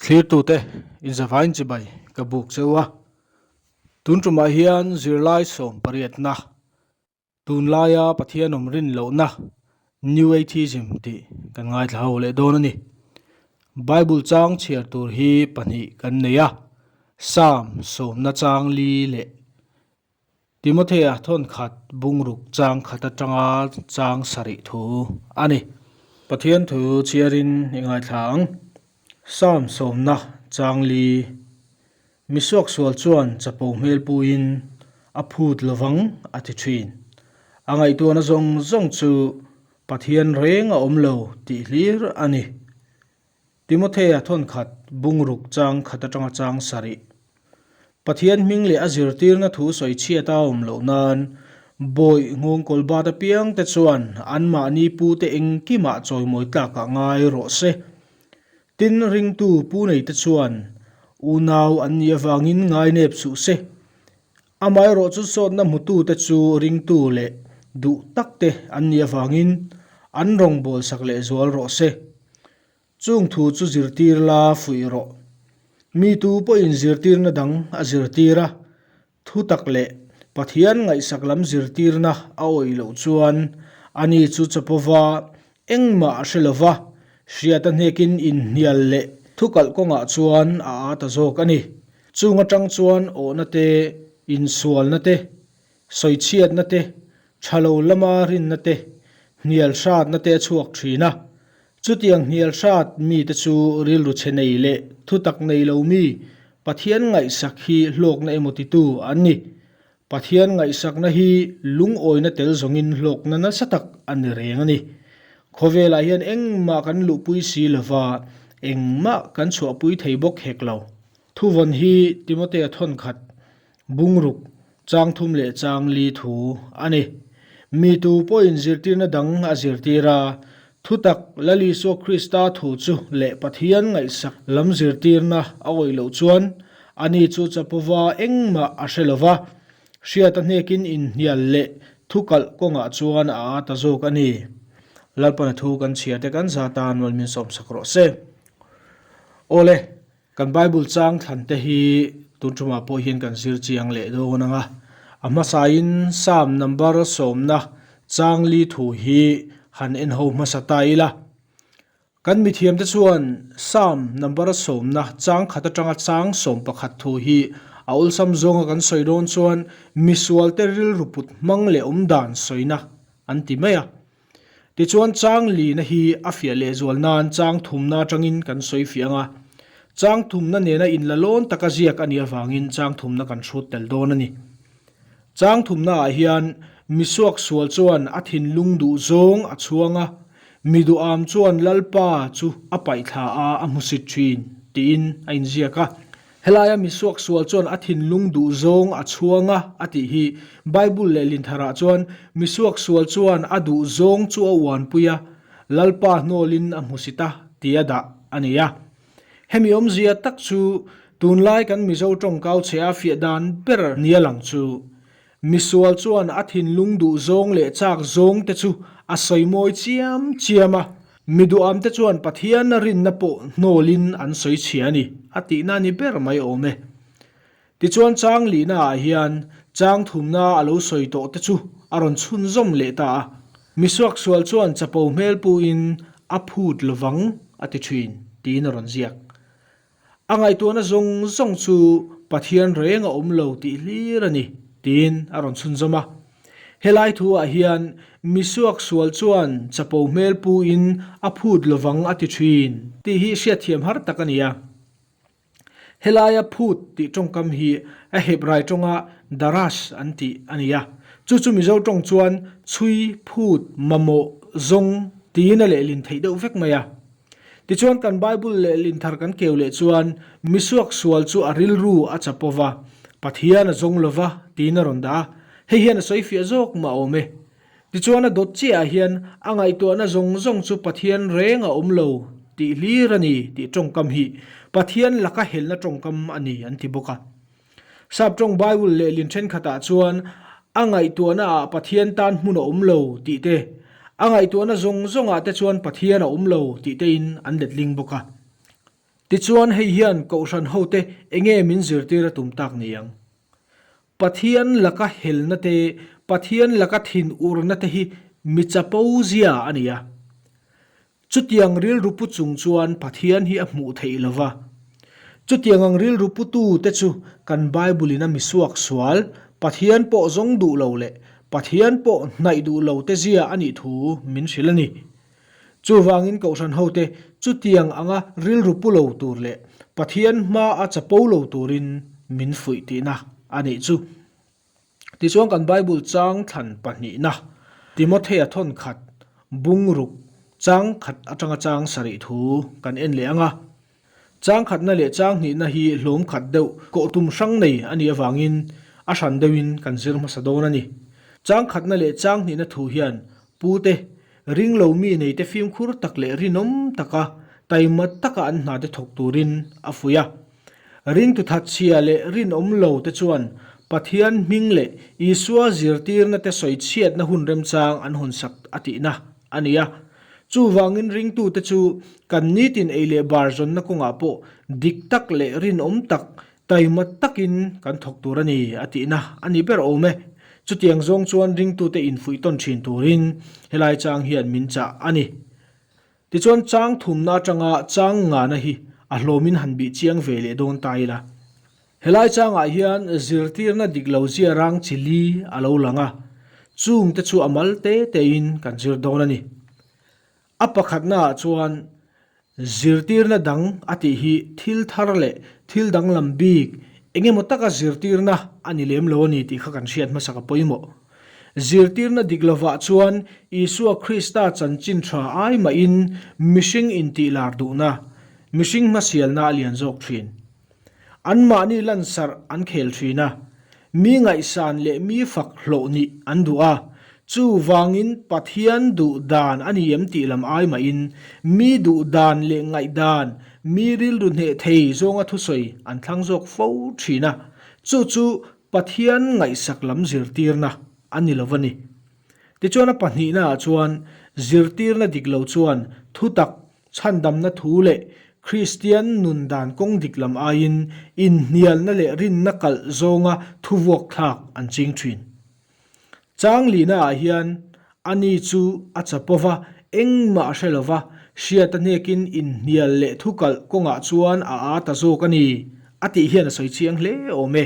Thlirtute inzavain chibai ka buk cheu a, tun tumah hian zirlai sawm pariatna tunlaia Pathian awm rin lohna New Atheism tih kan ngaithla ho leh dawn a ni. Bible chang chhiar tur hi pahnih kan nei a, Psalm sawmna chang li leh Timothea thawnkhat bungruk chang khat atanga chang sarih thu a ni. Pathian thu chhiarin i ngaithla ang. Psalm sawmna chang li Mi suaksual chuan chapo hmel puiin a phut lovang a ti thin. A ngaihtuahna zawng zawng chu Pathian reng a awm lo tih hlir a ni. Timothea thawnkhat bungruk chang khat atanga chang sarih. Pathian hming leh a zirtirna thu sawi chhiat a awm loh nan bawih nghawngkawl bat apiang te chuan anmahni pute engkimah chawimawi tlakah ngai rawh se. Tin, ringtu pu neite chuan unau an nih avangin ngainep suh se. Amaherawh chu sawtna hmutute chu ringtu leh duh takte an nih avangin an rawngbawlsak leh zual rawh se. Chung thu chu zirtir la fuih rawh. Mi tu pawhin zirtirna dang a zirtir a, thu tak leh Pathian ngaihsak lam zirtirna a awih loh chuan ani chu chapova engmah a hre lova, hriat a hnekin inhnial leh thu kalh kawngah chuan a aa ta zawk a ni. Chung atang chuan awhna te, insualna te, sawichhiatna te, tha lo lama rinna te, hnial hratna te a chhuak thin a. Chutiang hnial hrat mite chu rilru chhe nei leh thutak nei lo mi Pathian ngaihsak hi hlawkna emaw titu an ni. Pathian ngaihsakna hi lungawina tel zawngin hlawkna nasa tak a ni reng a ni. Khawvelah hian engmah kan luhpui si lova, engmah kan chhuahpui thei bawk hek lo. Thuvawn hi Timothea thawnkhat Bungruk, chang thum leh chang li thu a ni. Mi tu pawhin zirtirna dang a zirtir a, thutak Lal Isua Krista thu chu leh Pathian ngaihsak lam zirtirna a awih loh chuan ani chu chapova engmah a hre lova, hriat a hnekin inhnial leh thu kalh kawngah chuan a aa ta zawk a ni. Lalpana thu kan chhiar te kan za tan malmin sawmsak rawh se. Awle. Kan Bible chang thlan te hi tun tumah pawh hian kan zir chiang leh dawn ang a, a hmasain Psalm number sawmna chang li thu hi han en ho hmasa ta ila. Kan mithiamte chuan Psalm number sawmna chang khat atanga chang sawm pakhat thu hi a awlsam zawnga kan sawi dawn chuan misualte rilru put hmang leh awmdan sawina an ti mai a. Tichuan chang lina hi a fiah lehzual nan chang thumna atangin kan sawi fiah ang a, chang thumna nena inlalawn taka ziak a nih avangin chang thumna kan hrut tel dawn a ni. Chang thumna ah hian mi suaksual chuan a thinlung duh zawng a chhuang a, mi duham chuan Lalpa chu a paihthla a a hmusit thin tiin a inziak a. Helaia mi suaksual chuan a thinlung duh zawng a chhuang a, a tih hi. Bible leh Lintharah chuan mi suaksual chuan a duh zawng chu a uanpui a, Lalpa hnawlin a hmusit a, tia dah a ni a. Hemi awmzia tak chu tunlai kan Mizo tawngkau chhe a fiah dan ber nia lang chu. Misual chuan a thinlung duh zawng leh chak zawng te chu a sawi mawi chiam chiam a, mi duham te chuan Pathian rinna pawh hnawlin an sawi chhia a ni, a tihna a ni ber mai awm e. Tichuan chang lihna ah hian chang thumna a lo sawi tawh te chu a rawn chhunzawm leh ta a, Misuaksual chuan chapo hmel puin a phut lovang a ti thin, tiin a rawn ziak. A ngaihtuahna zawng zawng chu Pathian reng a awm lo tih hlir a ni, tiin a rawn chhunzawm a. Helai thuah hian mi suaksual chuan chapo hmel puin a phut lovang a ti thin tih hi hriatthiam har tak a ni a. Helaia phut tih tawngkam hi a Hebrai tawnga darash an tih a ni a. Chu chu Mizo tawng chuan chhui, phut, mamawh, zawng tiin a lehlin theih deuh vek mai a. Tichuan kan Bible leh Linthar kan keu leh chuan mi suaksual chu a rilru a chapo va, Pathian a zawng lo va tiin a rawn dah a, hei hian a sawi fiah zawk mah awm e. Tichuan a dawt chiahah hian a ngaihtuahna zawng zawng chu Pathian reng a awm lo tih hlir a ni tih tawngkam hi Pathian laka helna tawngkam a ni an ti bawk a. Sap tawng Bible lehlin thenkhatah chuan a ngaihtuahnaah Pathian tan hmun a awm lo tih te, a ngaihtuahna zawng zawngah te chuan Pathian a awm lo tih tein an letling bawk a. Tichuan hei hian Kohhran hote enge min zirtir a tum tak ni ang? Pathian laka helna te, Pathian laka thinurna te hi mi chapo zia a ni a. Chutiang rilru pu chung chuan Pathian hi a hmuh theih lo va. Chutiang ang rilru putu te chu kan Bible in a misuak sual, Pathian pawh zawng duh lo leh Pathian pawh hnaih duh lo te zia a nih thu min hrilh a ni. Chuvangin Kohhran hote chutiang anga rilru pu lo tur leh Pathian hma a chapo lo turin min fuih tihna a nih chu. Tichuan kan Bible chang thlan pahnihna, Timothea thawn khat, bung ruk, chang khat atanga chang sarih thu kan en leh ang a. Chang khatna leh chang hnihna hi hlawm khat deuh kawh tum hrang nei a nih avangin a hran deuhin kan zir hmasa dawn a ni. Chang khatna leh chang hnihna thu hian pute, ringlo mi neite fimkhur tak leh rinawm taka taima taka an hnate thawk turin a fuih a. Ringtu thatchhia leh rinawm lo te chuan Pathian hming leh Isua zirtirna te sawi chhiatna hun remchang an hawnsak a tihna a ni a. Chuvangin ringtute chu kan nitin ei leh bar zawnna kawngah pawh dik tak leh rinawm tak, taima takin kan thawk tur a ni a tihna a ni ber awm e. Chutiang zawng chuan ringtute infuih tawn thin turin helai chang hian min chah a ni. Tichuan chang thumna atanga chang ngana hi a hlawmin han bih chiang ve leh dawn ta ila. Helai changah hian zirtirna dik lo zia rang chi li a lo lang a, chungte chu a mal te tein kan zir dawn a ni. A pakhatnaah chuan zirtirna dang a tih hi thil thar leh thil danglam bik eng emaw taka zirtirna a ni lem lo a ni tih kha kan hriat hmasak a pawimawh. Zirtirna dik lovah chuan Isua Krista chanchin tha ai mahin mihring intihlar duhna, mihring hmasialna a lian zawk thin. Anmahni lansarh an khel thin a, mi ngaihsan leh mi fak hlawh nih an duh a, chuvangin Pathian duh dan a ni em tih lam ai mahin mi duh dan leh ngaihdan, mi rilru hneh thei zawnga thusawi an thlang zawk fo thin a, chu chu Pathian ngaihsak lam zirtirna a ni lo a ni. Tichuan a pahnihnaah chuan zirtirna dik lo chuan thutak chhandamna thu leh Kristian nun dan kawng dik lam aiin inhnialna leh rinna kalh zawnga thuvuak thlak an ching thin. Chang lihnaah hian ani chu a chapo va, engmah a hre lo va, hriat a hnekin inhnial leh thukalh kawngah chuan a aa ta zawk a ni, a tih hian a sawi chiang hle awm e.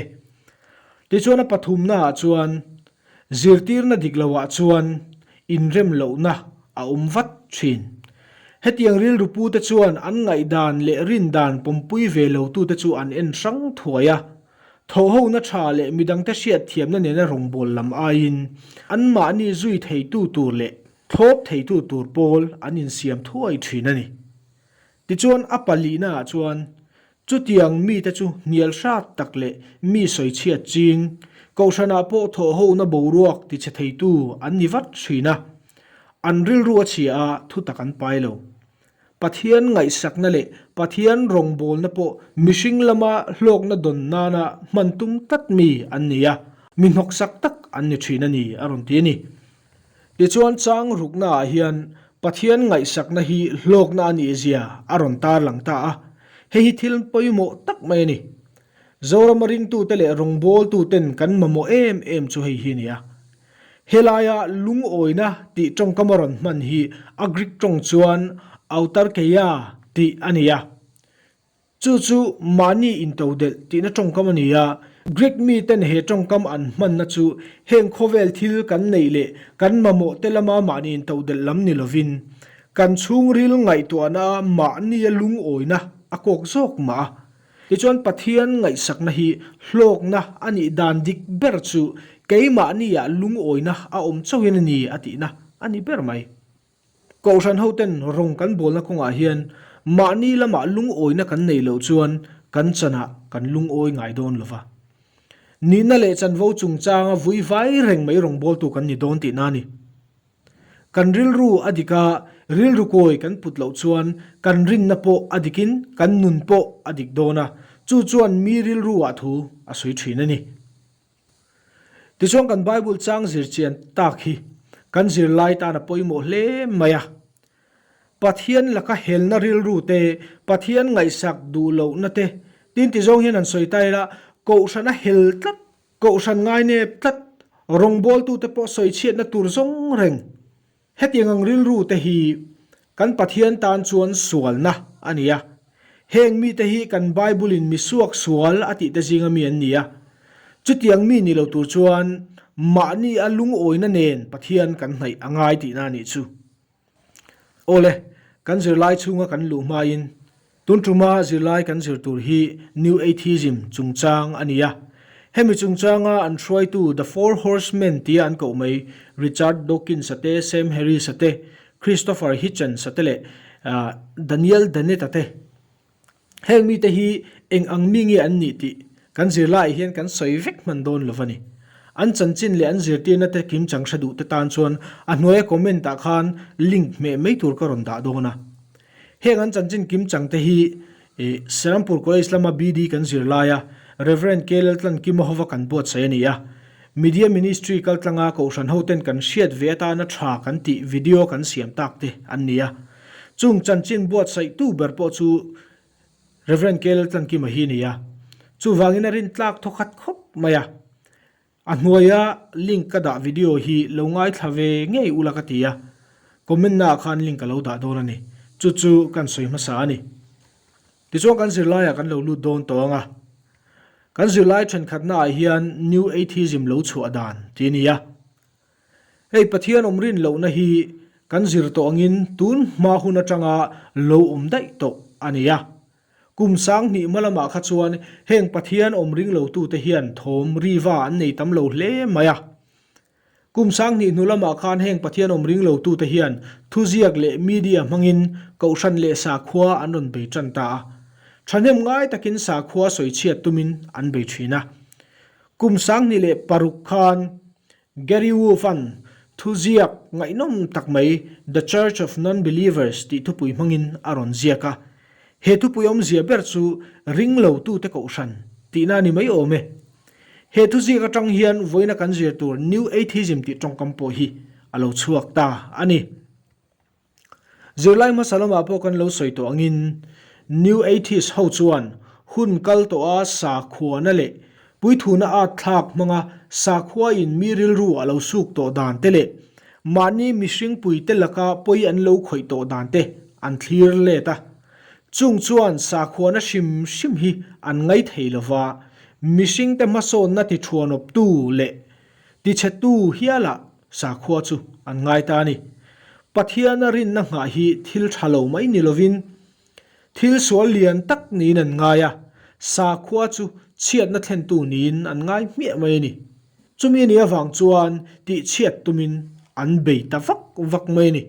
Tichuan a pathumnaah chuan zirtirna dik loah chuan inrem lohna a awm vat thin. Hetiang rilru pute chuan an ngaihdan leh rindan pawmpui ve lotute chu an en hrang thuai a, Thawhhona tha leh midangte hriatthiamna nena rawngbâwl lam aiin anmahni zui theitu tur leh thlawp theitu tur pawl an insiam thuai thin a ni. Tichuan a palihnaah chuan chutiang mite chu hnial hrat tak leh mi sawichhiat ching, kohhranah pawh thawhhona boruak tichhe theitu an ni vat thin a, an rilru a chhia a thutak an pai lo. Pathian ngaihsakna leh Pathian rawngbawlna pawh mihring lama hlawkna dawn nana hman tum tlat mi an ni a, mi hnawksak tak an ni thin a ni, a rawn ti a ni. Tichuan chang ruknaah hian Pathian ngaihsakna hi hlawkna a nih zia a rawn tarlang ta a, hei hi thil pawimawh tak mai a ni. Zorama ringtute leh rawngbawltuten kan mamawh em em chu hei hi a ni a. Helaia lungawina tih tawngkam a rawn hman hi a Greek tawng chuan autarkeia tih a ni a. Chu chu mahni intodelh tihna tawngkam a ni a. Greek miten he tawngkam an hmanna chu heng khawvel thil kan neih leh kan mamawh te lama mahni intodelh lam ni lovin, kan chhungril ngaihtuahna a mahnia lungawina a kawk zawk mah a. Tichuan Pathian ngaihsakna hi hlawkna a nih dan dik ber chu keimahniah lungawina a awm chauhin a ni a tihna a ni ber mai. Kohhran hoten rawng kan bawlna kawngah hian mahni lamah lungawina kan nei loh chuan kan chanah kan lungawi ngai dawn lo va. Nihna leh chanvo chungchanga vui vai reng mai rawngbawltu kan ni dawn tihna a ni. Kan rilru a dik a, rilru kawi kan put loh chuan kan rinna pawh a dikin kan nun pawh a dik dawn a, chu chuan mi rilru ah thu a sawi thin a ni. Tichuan kan Bible chang zir chian tak hi kan zirlai tan a pawimawh hle mai a. Pathian laka helna rilru te, Pathian ngaihsak duh lohna te, tin ti zawng hian han sawi ta ila, Kohhran a hel tlat, Kohhran ngainep tlat, rawngbawltute pawh sawi chhiatna tur zawng reng. Hetiang ang rilru te hi kan Pathian tan chuan sualna a ni a. Heng mite hi kan Bible-in mi suak sual a tih te zinga mi an ni a. Chutiang mi ni lo tur chuan mahni a lungawina nen Pathian kan hnaih a ngai tihna a nih chu. Awle, kan zirlai chhunga kan luh hmain Tun tuma zirlai kan zir tur hi New Atheism chungchang a ni a. Hemi chungchanga an hruaitu The Four Horsemen tia an koh mai Richard Dawkins-a te, Sam Harris-a te, Christopher Hitchens-a te leh Daniel Dennett-a te. Heng mite hi eng ang mi nge an nih tih kan zirlaiah hian kan sawi vek hman dawn lo a ni. An chanchin leh an zirtirna te kimchang hre duh te tan chuan a hnuaia comment-ah khan link hmeh mai tur ka rawn dah dawn a. Heng an chanchin kimchang te hi Serampur College lama BD kan zir laia Rev. K. Laltlan Kimahova kan buatsaih a ni a. Media Ministry kaltlanga Kohhran hoten kan hriat ve atana tha kan tih video kan siam tak te an ni a. Chung chanchin buatsaihtu ber pawh chu Rev. K. Laltlan Kima hi a ni a. Chuvangin a rintlak thawkhat khawp mai a. A hnuaia link ka dah video hi lo ngaithla ve ngei ula ka ti a, comment naah khan link a lo dah dawn a ni. Chu chu kan sawi hmasa a ni. Tichuan kan zirlaiah kan lo lut dawn tawh ang a. Kan zirlai thenkhatnaah hian New Atheism lo chhuah dan tih a ni a. Hei Pathian awm rin lohna hi kan zir tawh angin tun hma hun atanga lo awm daih tawh a ni a. Kum 2000 hma lamah kha chuan heng Pathian awm ring lotute hian thawm riva an nei tam lo hle mai a. Kum 2000 hnu lamah khan heng Pathian awm ring lotute hian thuziak leh media hmangin kohhran leh sakhua an rawn bei tan ta a. Thahnem ngai takin sakhua sawichhiat tumin an bei thin a. Kum 2006 khan Gary Wolf-a'n thuziak ngaihnawm tak mai The Church of Non-Believers tih thupui hmangin a rawn ziak a. He thupui awmzia ber chu ring lotute kohhran tihna a ni mai awm e. He thuziak atang hian vawiina kan zir tur New Atheism tih tawngkam pawh hi a lo chhuak ta a ni. Zirlai hmasa lamah pawh kan lo sawi tawh angin New Atheist ho chuan hun kal tawha sakhuana leh puithuna at thlak hmanga sakhuain mi rilru a lo suk tawh dan te leh mahni mihringpuite laka pawi an lo khawih tawh dan te an thlir let a. Chung chuan sakhuana hrim hrim hi an ngaithei lova, mihringte hmasawnna tithuanawptu leh tichhetu hialah Sakhua chu an ngai ta a ni. Pathiana rinna nghah hi thil tha lo mai ni lovin, thil sual lian tak niin an ngai a, sakhua chu chhiatna thlentu niin an ngai hmiah mai a ni. Chumi a nih avang chuan tihchhiat tumin an bei ta vak vak mai a ni.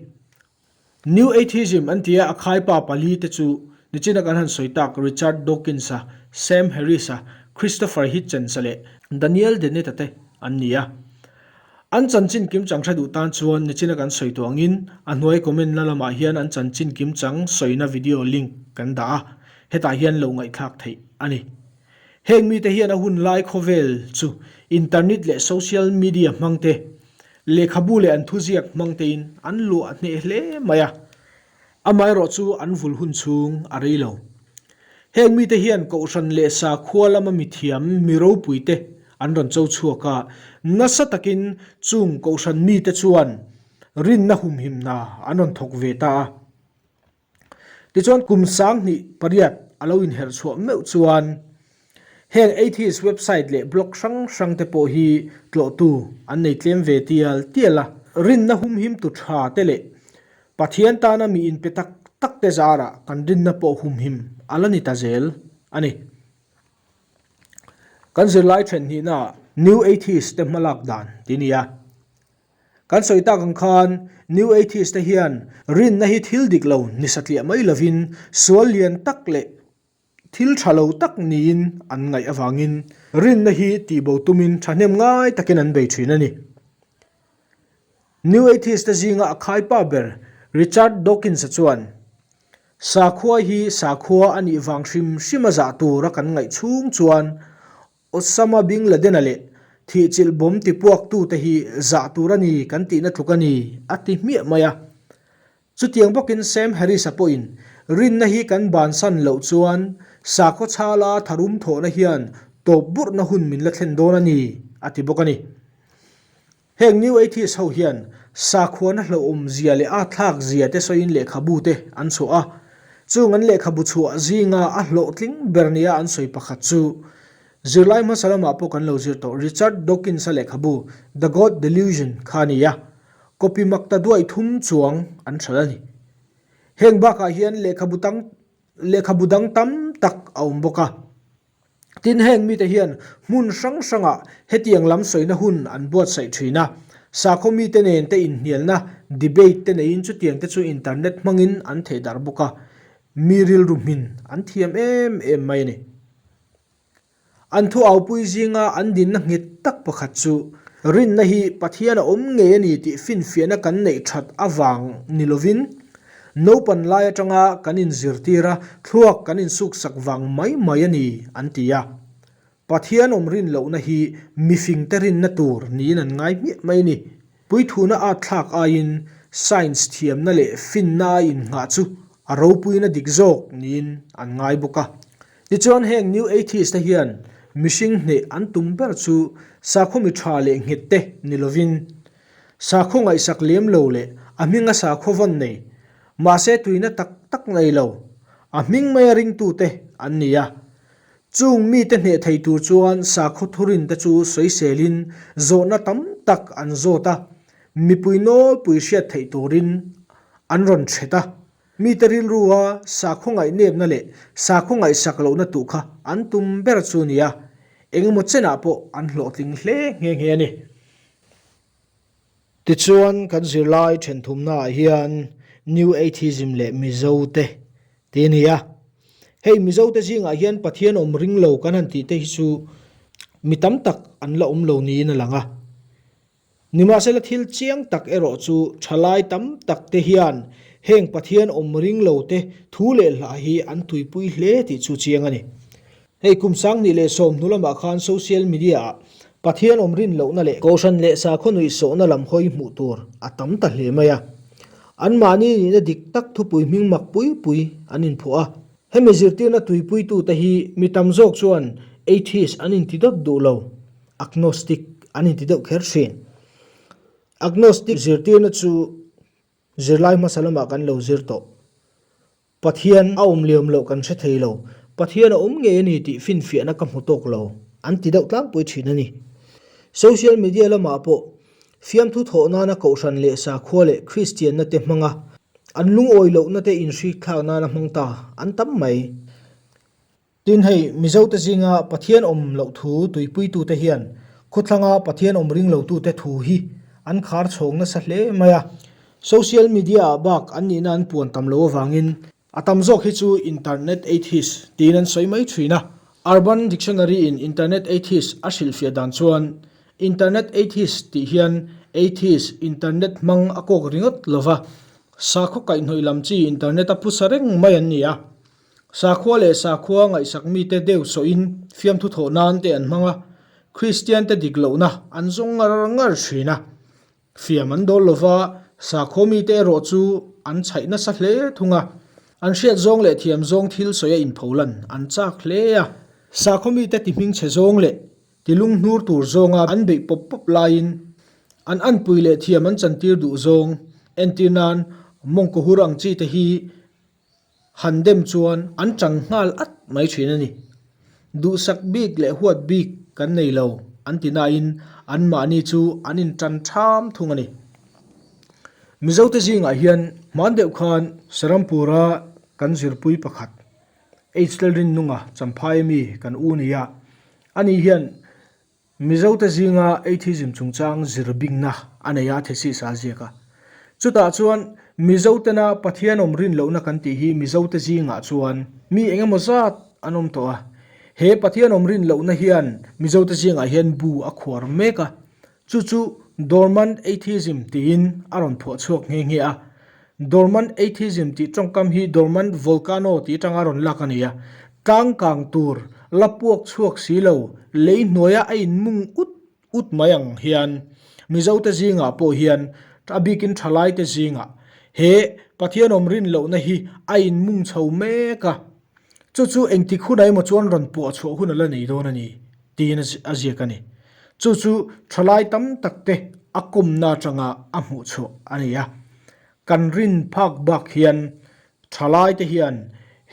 New Atheism an tia a khaipa pali te chu nichina kan han sawi tak Richard Dawkins-a, Sam Harris-a, Christopher Hitchens-a leh Daniel Dennett-a te an ni a. An chanchin kimchang hre duh tan chuan nichina kan sawi tawh angin a hnuai comment na lamah hian an chanchin kimchang sawina video link kan dah a, hetah hian lo ngaihthlak theih a ni. Heng mite hian a hun lai khawvel chu internet leh social media hmang te, Lehkhabu leh an thuziak hmang tein an luah hneh hle mai a, amaherawh chu an vul hun chhung a rei lo. Heng mite hian Kohhran leh sakhua lama mithiam mi ropuite an rawn cho chhuak a, nasa takin chung Kohhran mite chuan rinna humhim hna an rawn thawk ve ta a. Tichuan kum 2008 a lo inherh chhuah meuh chuan heng atheist website leh blog hrang hrang te pawh hi tlawhtu an nei tlem ve tial tial a. Rinna humhim tu tha te leh Pathian tana mi inpe tak tak te zarah kan rinna pawh humhim a la ni ta zel a ni. Kan zirlai then hnihnaah New Atheist te hmalak dan ti nia. Kan sawi tak ang khan New Atheist te hian rinna hi thil dik lo ni satliah mai lovin sual lian tak leh thil tha lo tak niin an ngaih avangin rinna hi tihbo tumin thahnem ngai takin an bei thin a ni. New Atheist te zinga a khaipa ber Richard Dawkins-a chuan, Sakhua hi sakhua a nih vang hrim hrim a zah tura kan ngaih chhung chuan Osama Bin Laden-a leh thihchilh bomb tipuaktute hi zah tur a ni kan tihna tluk a ni, a ti hmiah mai a. Chutiang bawkin Sam Harris-a pawhin rinna hi kan bansan loh chuan sakhaw chhala tharum thawhna hian tawp burhna hun min la thlen dawn a ni, a ti bawk a ni. Heng New Atheist ho hian sakhuana hlauhawm zia leh a thlak zia te sawiin lehkhabu te an chhuah a, chung an lehkhabu chhuah zinga a hlawhtling ber nia an sawi pakhat chu zirlai hmasa lamah pawh kan lo zir tawh Richard Dawkins-a lehkhabu The God Delusion kha a ni a, copy makta duai thum chuang an hralh a ni. Heng bakah hian lehkhabu tang lehkhabu dang tam tak a awm bawk a. Tin, heng mite hian hmun hrang hrangah hetiang lam sawina hun an buatsaih thin a. Sakhaw mite nen te inhnialna, debate, te neiin chutiang te chu internet hmangin an theihdar bawk a. Mi rilru hmin an thiam em em mai a ni. An thu aupui zinga an dinna nghet tak pakhat chu, rinna hi Pathian a awm ngei a ni tih finfiahna kan neih that avang ni lovin, naupan lai atanga kan inzirtir a, thluak kan insuksak vang mai mai a ni, an ti a. Pathian awm rin lohna hi mifingte rinna tur niin an ngai hmiah mai a ni. Puithuna at thlak aiin science thiamna leh finna a innghah chu a ropuina dik zawk niin an ngai bawk a. Tichuan heng New Atheist te hian mihring hneh an tum ber chu sakhaw mi tha leh nghet te ni lovin, sakhaw ngaihsak lem lo leh a hminga sakhaw vawn nei, mahse tuina tak tak nei lo, a hming maia ringtute an ni a. Chung mite hneh thei tur chuan sakhaw thurinte chu sawiselin zawhna tam tak an zawt a, mipui nawlpui hriat theih turin an rawn chhet a. Mite rilrua sakhaw ngaihnepna leh sakhaw ngaihsak lohna tuh kha an tum ber chu a ni a, engemaw chenah pawh an hlawhtling hle nghe nghe a ni. Tichuan, kan zirlai thenthumnaah hian New Atheism leh Mizote tih a ni a. Hei Mizote zingah hian Pathian awm ring lo kan han tih te hi chu mi tam tak an la awm lo niin a lang a. Nimahsela thil chiang tak erawh chu thalai tam tak te hian heng Pathian awm ring lo te thu leh hla hi an tuipui hle tih chu chiang a ni. Hei kum 2010 hnu lamah khan social media ah Pathian awm rin lohna leh Kohhran leh sakhaw nuihsawhna lam hawi hmuh tur a tam ta hle mai a. Anmahni nihna dik tak thupui hming mak pui pui an inphuah a. Hemi zirtirna tuipuitute hi mi tam zawk chuan atheist an inti dawt duh lo. Agnostic an inti deuh kher thin. Agnostic zirtirna chu zirlai hmasa lamah kan lo zir tawh. Pathian a awm leh awm loh kan hre thei lo, Pathian a awm ngei a ni tih finfiahna ka hmu tawk lo an ti deuh tlangpui thin a ni. Social media lamah pawh fiamthu thawh nana kohhran leh sakhua leh Kristianna te hmanga an lungawi lohna te inhrikthlak nana hmang ta an tam mai. Tin hei, Mizote zinga Pathian awm loh thu tuipuitute hian khawthlanga Pathian awm ring lotute thu hi an khar chhawng nasa hle mai a. Social media-ah bak an nihna an puan tam loh avangin a tam zawk hi chu internet atheist tiin an sawi mai thin a. Urban Dictionary-in internet atheist a hrilhfiah dan chuan internet atheist tih hian atheist internet hmang a kawk ringawt lova, sakhaw kaihhnawih lam chi internet-a phusa reng mai an ni a. Sakhua leh sakhua ngaihsak mite deuh sawhin fiamthu thawh nan te an hmang a, Kristian te dik lohna an zawng ngar ngar thin a. Fiam an dawl lova, sakhaw mite erawh chu an chhaih nasa hle thung a. An hriat zawng leh thiam zawng thil sawi a inpholan an chak hle a. Sakhaw mite ti hmingchhe zawng leh ti lunghnur tur zawnga an beih pawp pawp laiin an anpui leh thiam an chantir duh zawng entir nan mawngkawhur ang chi te hi Han dem chuan an tang nghal at mai thin a ni. Duhsak bik leh huat bik kan nei lo an ti nain anmahni chu an intan tham thung a ni. Mizote zingah hian hman deuh khan Serampura kan zirpui pakhat H Lalrinnunga Champhai ami kan u nia, ani hian Mizote zinga atheism chungchang zir bingna a nei a, thesis a ziak a. Chutah chuan Mizotena Pathian awm rin lohna kan tih hi Mizote zingah chuan mi eng emaw zat an awm tawh a. He Pathian awm rin lohna hian Mizote zingah hian bu a khuar mek a. Chu chu Dormant Atheism tiin a rawn phuah chhuak nghe nghe a. Dormant atheism tih tawngkam hi dormant volcano tih atanga rawn lak a ni a, tlang kang tur la puak chhuak si lo, lei hnuaia a inmung ut ut mai ang hian Mizote zingah pawh hian a bikin thalaite zingah he. Pathian awm rin lohna hi a inmung chho mek a, chu chu engtik hunah emaw chuan rawn puah chhuah hun a la nei dawn a ni, tiin a ziak a ni. Chu chu thalai tam tak te a kawmna atanga a hmuh chhuah a ni a. Kan rin phak bak hian thalai te hian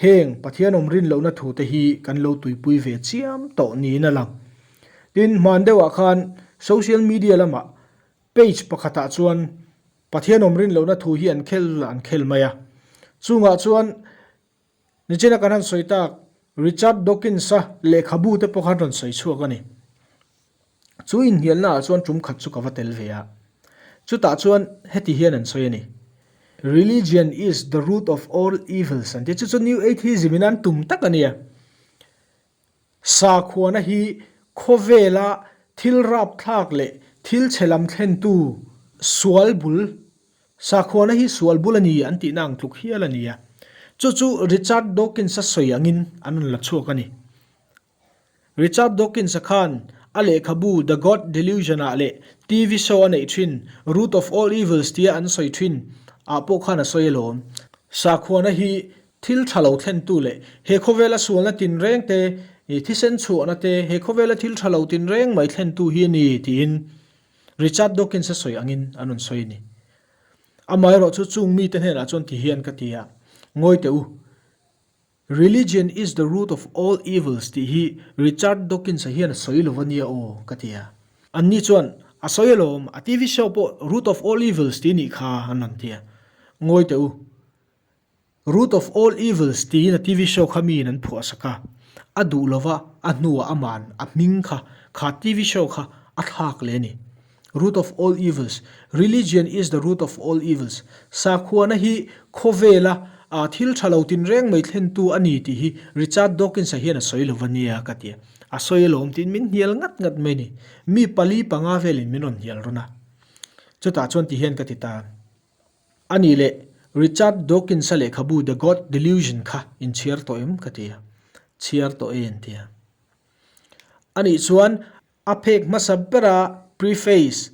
heng Pathian awm rin lohna thu te hi kan lo tuipui ve chiam tawh niin a lang. Tin, hman deuhah khan social media lamah page pakhatah chuan Pathian awm rin lohna thu hi an khel an khel mai a. Chungah chuan nichina kan han sawi tak Richard Dawkins-a lehkhabu te pawh khan rawn sawi chhuak a ni. Chu inhnialna ah chuan tum khat chu ka va tel ve a. Chutah chuan heti hian an sawi a ni. Religion is the root of all evils an ti. Chu chu New Atheism in an tum tak a nia. Sakhuana hi khawvela thil rapthlak leh thil chhe lam thlentu sual bul, sakhuana hi sual bul a ni an tihna ang tluk hial a ni a. Chu chu Richard Dawkins-a sawi angin an rawn la chhuak a ni. Richard Dawkins-a khan a lehkhabu The God Delusion-ah leh TV show a neih thin Root of All Evils tia an sawi thin ah pawh khan a sawi alawm. Sakhuana hi Thil tha lo thlentu leh he khawvela sualna tinreng te, thisen chhuahna te, he khawvela thil tha lo tinreng mai thlentu hi a ni tiin Richard Dawkins-a sawi angin an rawn sawi a ni. Amaherawh chu chung mite hnenah chuan ti hian ka ti a, Ngawi teh u, Religion is the root of all evils tih hi Richard Dawkins-a hian a sawi lo va nia aw ka ti a. Anni chuan, A sawi alawm, a TV show pawh Root of all evils tih nih kha an rawn ti a. Ngawi teh u. Root of all evils tiin a TV show kha miin an phuah sak a, a duh lova a hnuah ama'n a hming kha kha TV show kha a thlak leh a ni. Root of all evils, Religion is the root of all evils, Sakhuana hi khawvela a thil tha lo tinreng mai thlentu a ni tih hi Richard Dawkins-a hian a sawi lova nia ka ti a, a sawi alawm tiin min hnial ngat ngat mai a ni. Mi pali panga velin min rawn hnial rawn a, chutah chuan ti hian ka ti ta. A nih leh, Richard Dawkins-a lehkhabu The God Delusion kha in chhiar tawh em? ka ti a. Chhiar tawh e an ti a. A nih chuan, a phek hmasa bera preface,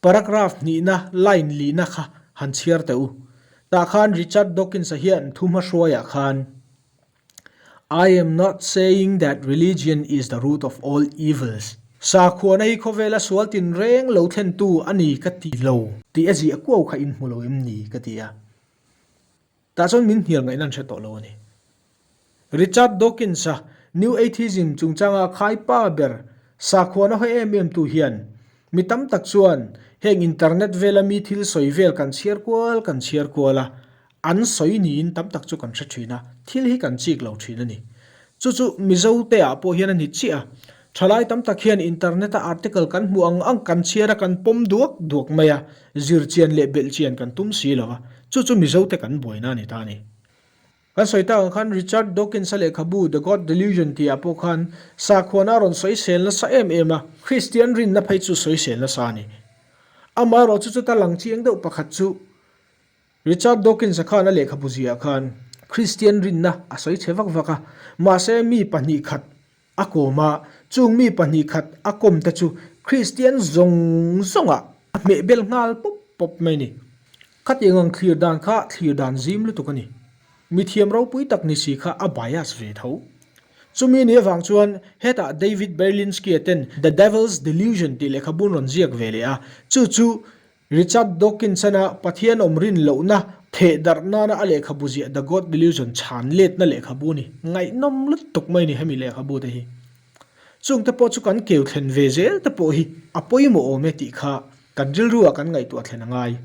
paragraph hnihna, line lihna kha han chhiar teh u. Tah khan Richard Dawkins-a hian thu hmahruaiah khan, I am not saying that religion is the root of all evils. Sakhuana hi khawvela sual tinreng lo thlentu a ni ka ti lo tih a ziah kuau kha in hmu lo em ni ka ti a. Tah chuan min hnial ngaihna an hre tawh lo a ni. Richard Dawkins-a New Atheism chungchanga khai pa ber sakhuana hawi em em tu hian mi tam tak chuan heng internet vela mi thil sawi vel kan chhiar kual kan chhiar kual a, An sawi niin tam tak chu kan hre thin a, thil hi kan chik lo thin a ni. Chu chu Mizo te ah pawh hian a ni chiah a. Thalai tam tak hian internet a article kan hmuh ang ang kan chhiar a kan pawm duak duak mai a, zir chian leh belh chian kan tum si lo a, chu chu Mizo te kan buaina a ni ta a ni. Kan sawi tak ang khan Richard Dawkins-a lehkhabu The God Delusion tih ah pawh khan sakhuana a rawn sawisel nasa em em a, Kristian rinna phei chu sawisel nasa a ni. Amaherawhchu chuta lang chiang deuh pakhat chu Richard Dawkins-a khan a lehkhabu ziah khan Kristian rinna a sawi chhe vak vak a, mahse mi pahnih khat a kawm a, chung mi pahnih khat a kawm te chu Kristian zawng zawngah a hmeh bel nghal pawp pawp mai a ni. Khatiang ang thlir dan kha thlir dan zim lutuk a ni. Mithiam ropui tak ni si kha a bias ve tho. Chumi ni avang chuan hetah David Berlinski-a ten The Devil's Delusion tih lehkhabun rawn ziak ve leh a, chu chu Richard Dawkins-ana Pathian awm rin lohna theh darh nana a lehkhabu ziah The God Delusion chhan letna lehkhabu ni ngaihnawm lutuk mai ni hemi lehkhabu te hi. Chung te pawh chu kan keu thlen ve zel te pawh hi a pawimawh awm e tih kha kan rilru ah kan ngaihtuah thlen a ngai.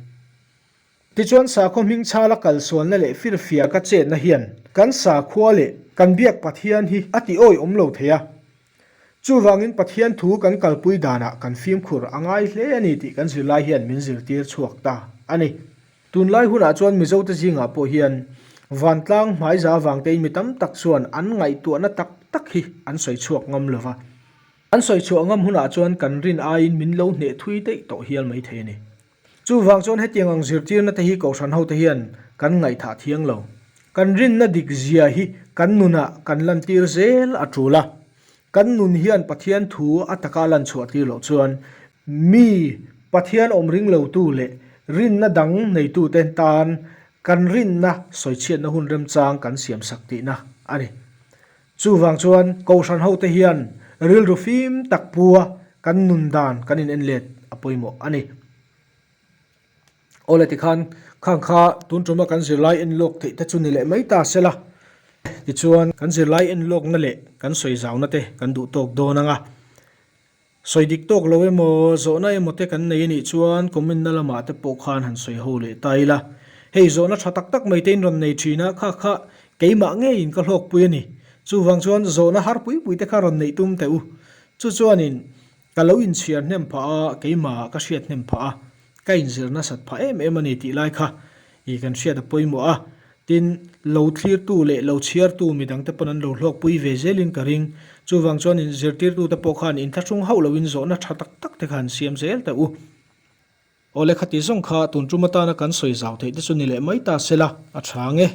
Tichuan sakhaw hming chhala kalsualna leh firfiak a chetna hian kan sakhua leh kan biak Pathian hi a ti awih awm lo thei a. Chuvangin Pathian thu kan kalpui danah kan fimkhur a ngai hle a ni tih kan zirlai hian min zirtir chhuak ta a ni. Tunlai hunah chuan Mizote zingah pawh hian vantlang hmaiza avangtein mi tam tak chuan an ngaihtuahna tak tak hi an sawi chhuak ngam lo va. An sawi chhuah ngam hunah chuan kan rin aiin min lo hneh thui daih tawh hial mai thei a ni. Chuvang chuan hetiang ang zirtirna te hi Kohhran hote hian kan ngaihthah thiang lo. Kan rinna dik zia hi kan nunah kan lantir zel a tul a. Kan nun hian Pathian thu a taka lan chhuah tir loh chuan mi Pathian awm ring lotu leh rinna dang neitute tan Kan rinna sawichhiatna hun remchang kan siamsak tihna a ni. Chuvang chuan Kohhran hote hian rilru fim tak pua kan nun dan kan in en let a pawimawh a ni. Awle tikhan khang kha tun tuma kan zirlai en lawk theih te chu ni leh mai ta sela. Tichuan kan zirlai en lawkna leh kan sawi zauna te kan duh tawk dawn ang a. Sawi dik tawk lo emaw, zawhna emaw te kan nei a nih chuan comment na lamah te pawh khan han sawi ho leh ta ila. Hei zawhna tha tak tak mai te in rawn nei thin a, kha kha keimah ngeiin ka hlawkpui a ni. Chuvang chuan zawhna har pui pui te kha rawn neih tum teh u. Chu chuanin ka lo inchhiar hnem phah a, keimah ka hriat hnem phah a, ka inzir nasat phah em em a ni tih lai kha i kan hriat a pawimawh a. Tin, lo thlirtu leh lo chhiartu midangte pawn an lo hlawkpui ve zelin ka ring. Chuvang chuan in zirtirtute pawh khan inthlahrung hauh loin zawhna tha tak tak te kha an siam zel teh u. Awle khati zawng kha tun tum atana kan sawi zau theih te chu ni leh mai ta sela, a tha nge.